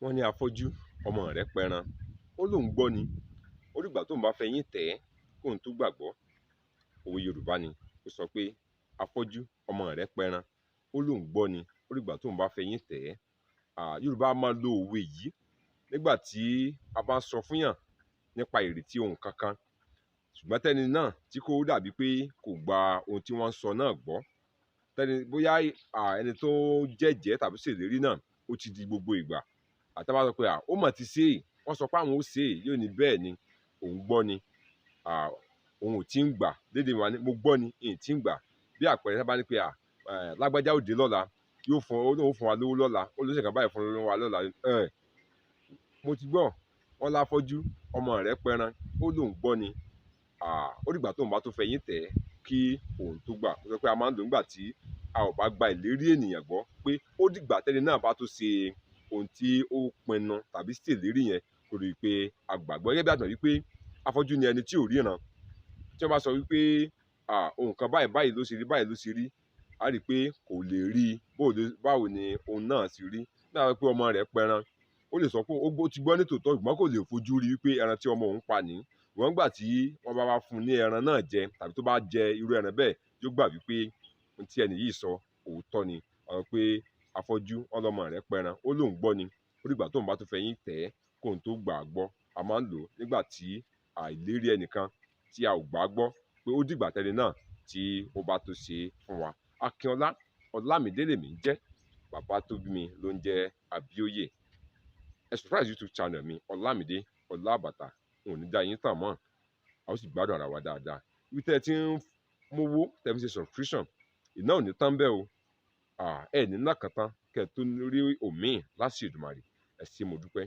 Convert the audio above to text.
Wọ́n ní afọ́jú ọmọ rẹ̀ pẹran, ó lóun gbọ́ ni, ó dìgbà tóun bá fẹyín tẹ̀ ẹ́ kóun tó gbàgbọ́. Òwe Yorùbá ni. Ó sọ pé afọ́jú ọmọ rẹ̀ pẹran, ó lóun gbọ́ ni, ó dìgbà tóun bá fẹyín tẹ̀ ẹ́. Yorùbá a máa lo òwe yìí nígbà tí a bá ń sọ fún yàn nípa ìrètí ohun kankan, ṣùgbọ́n tẹ́ni náà tí kò dàbí pé kò gba ohun tí wọ́n ń sọ náà gbọ́. Tẹ́ni bóyá ẹni tó jẹ́jẹ̀ẹ́ tàbí ṣèlérí náà, ó ti di gbogbo ìgbà. Àti bá sọ pé ó mọ̀ ti ṣe é, wọ́n sọ pé àwọn ó ṣe é, yóò ní bẹ́ẹ̀ ni, òun gbọ́ ni, òun ò tí ń gbà. Lédè wa ní mo gbọ́ ni, ìn tí ń gbà. Bí àpẹẹrẹ, tí wọ́n bá ní pé lágbájá ó dé lọ́la, yóò fún, ó lóun fún wa lówó lọ́la, ó ló ṣe nǹkan báyìí fún wa lọ́la. Mo ti gbọ́, wọ́n láfọ́jú ọmọ rẹ̀ pẹran, ó lóun gbọ́ ni, ó dìgbà tóun bá tó fẹyín tẹ̀ ẹ́ kí òun tó gbà. Ó sọ pé a máa ń lò nígbà tí a ò bá gba ìlérí ènìyàn gbọ́, pé ó dìgbà tẹ́ni náà bá tó ṣe ohun tí ó pinnu tàbí ṣèlérí yẹn kó rí i pé a gbàgbọ́. Gẹ́gẹ́ bí a ti mọ̀ wípé afọ́jú ni ẹni tí ò ríran. Tí wọ́n bá sọ wípé ohun kan báyìí báyìí ló ṣe rí, báyìí ló ṣe rí, a rí i pé kò lè rí báwo ni ohun náà ṣe rí. Nígbà pé ọmọ rẹ̀ pẹran, ó lè sọ pé ó ti gbọ́ ní tòótọ́, ṣùgbọ́n kò lè fojú rí wípé ẹran tí ọmọ òun pa ní. Ṣùgbọ́n nígbà tí wọ́n bá wá fún un ní ẹran náà jẹ tàbí tó bá jẹ irú ẹran bẹ́ẹ̀, yóò gbà wípé ohun tí ẹni yìí sọ òótọ́ ni. Ọ̀rọ̀ pé afọ́jú ọlọ́mọ rẹ̀ pẹran, ó lóun gbọ́ ni, ó dìgbà tóun bá tó fẹyín tẹ̀ ẹ́ kóun tó gbà á gbọ́. A máa ń lò ó nígbà tí àìlérí ẹnìkan tí a ò gbà á gbọ́, pé ó dìgbà tẹ́ni náà tí ó bá tó ṣe fún wa. Akínọlá Ọlámídé lèmi ń jẹ́, bàbá tó bí mi ló ń jẹ́ Abíóyè. Ẹ subscribe YouTube channel mi, Ọlámídé Ọlábàtà. N ò ní dá yín tàn mọ́, a ó sì gbádùn ara wa dáadáa. Ibi tẹ́ ẹ ti ń mówó tẹ́ fi ṣe subscription, iná ò ní tán bẹ́ẹ̀ o. Ẹ ní ná kan tán kẹ́ ẹ tó rí òmíì láṣẹ Èdùmàrè. Ẹ ṣé, mo dúpẹ́.